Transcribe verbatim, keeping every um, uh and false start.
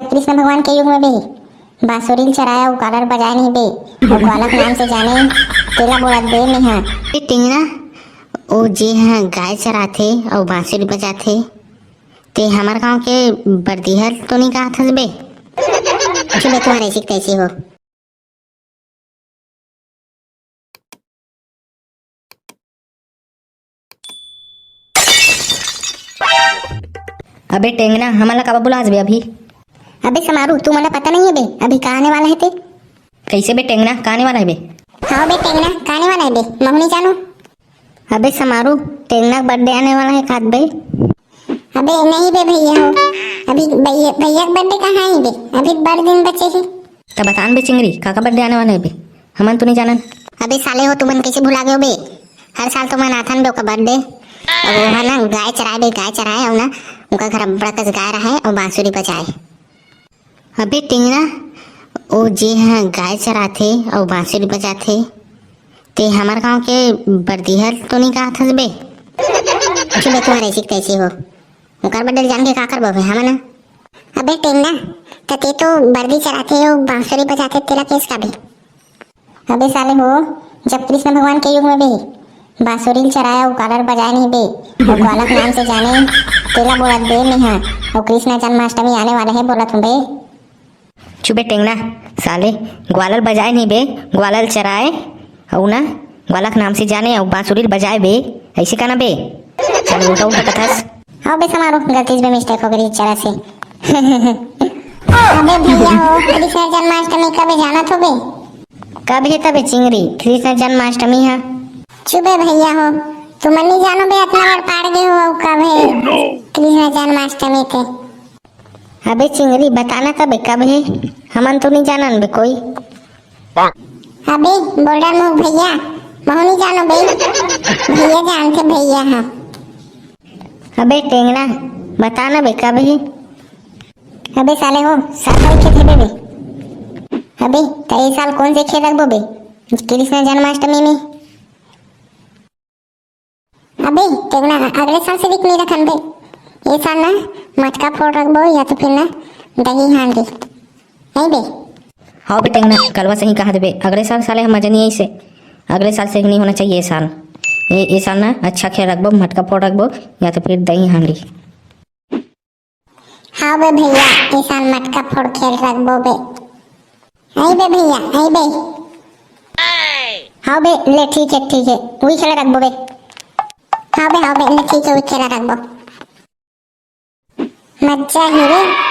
कृष्ण भगवान के युग में बे, बांसुरी ल चराय अउ ग्वालर बजाय नहीं बे, अउ ग्वालक नाम से जाने, तेला बोलत बे मेहा। ए टेंगना, ओ जे ह गाय चराथे अउ बांसुरी बजाथे, ते हमर गांव के बरदी हर तो नहीं कहत हस बे? चुप बे, तुम्हारे ऐसी तैसी हो। अबे टेंगना, हमन ला काबर बुलास बे अभी? अबे समारू, तुमन ला पता नहीं है बे, अभी का आने वाला है ते? कैसे बे टेंगना, का आने वाला है बे? हाँ बे टेंगना, का आने वाला है बे? महू नहीं जानू। अबे समारू, टेंगना के बर्थडे आने वाला है कात बे। अबे नहीं बे भैया हो, अभी भैया, भैया के बर्थडे कहाँ है बे? अभी बड़ दिन बचे ही। त बतान बे चिंगरी, काका बर्थडे आने वाला है बे? हमन तो नहीं जानन। अबे साले हो, तुमन कैसे भुला गए हो बे? हर साल तुमन आथन बे ओकर बर्थडे। अब वो है ना गाय चराए बे, गाय चराए, और ना उनका घर बड़ा कस गाय रहा है और बांसुरी बजाए। अबे टेंगना, ओ जे ह गाय चराथे अउ बांसुरी बजाथे, ते हमर गांव के बरदी हर तो नहीं कहत हस बे? चुप बे, तुम्हारे ऐसी तैसी हो। ओकर बर्थडे जान के का करबो बे हमन? अबे टेंगना, त ते तो बरदी चराथे अउ बांसुरी बजाथे, तेला केस का बे? अबे साले हो, जब कृष्ण भगवान के युग में बे, बांसुरी ल चराय अउ ग्वालर बजाय नहीं बे, अउ ग्वालक नाम से जाने, तेला बोलत बे मेहा, अउ कृष्ण जन्माष्टमी आने वाला है बोलत हूँ बे। चुप बे टेंगना, साले, ग्वालर बजाय नहीं बे, ग्वालर चराय, अउ ना, ग्वालक नाम से जाने, अउ बांसुरी ल बजाय बे, ऐसे का ना बे? साले उल्टा उल्टा कथस। हाँ बे समारू, गलती से मिस्टेक हो गई जरा से। अबे भैया हो, कृष्ण जन्माष्टमी कब है जानत हो बे? कब है तबे चिंगरी कृष्ण जन्माष्टमी है? चुप बे भैया हो, तुमन नहीं जानो बे, इतना बड़ पाड़ गए हो, कब है कृष्ण जन्माष्टमी के? अबे चिंगरी बताना तबे कब है, हमन तो नहीं जानन बे कोई। अबे बोल्डर मुख भैया, महू नहीं जानो बे, भैया जानथे भैया हा। अबे टेंगना, बता ना बे, कब है? अबे साले हो, साल भर खेत है बे। अबे, त ए साल कौन से खेत रखबो बे? कृष्ण जन्माष्टमी में। अबे, टेंगना, अगले साल से भी नहीं रखन बे। ए साल ना मटका फोड़ रखबो या तो फिर ना दही हांडी। नहीं बे। हाँ बे टेंगना, कलवा सही कहा देबे। अगले साल साले हम मजा नहीं आई से। अगले साल से नहीं होना चाहिए ए साल। ए, ए साल ना अच्छा खेल रखबो, मटका फोड़ रखबो या तो फिर दही हांडी। हाँ बे भैया, ए साल मटका फोड़ खेल रखबो बे। आई बे भैया, आई बे। हाँ बे, ले ठीक है, ठीक है, वही खेला रखबो बे। हाँ बे, हाँ बे, ले ठीक है, वही खेला रखबो। मजा ही रे।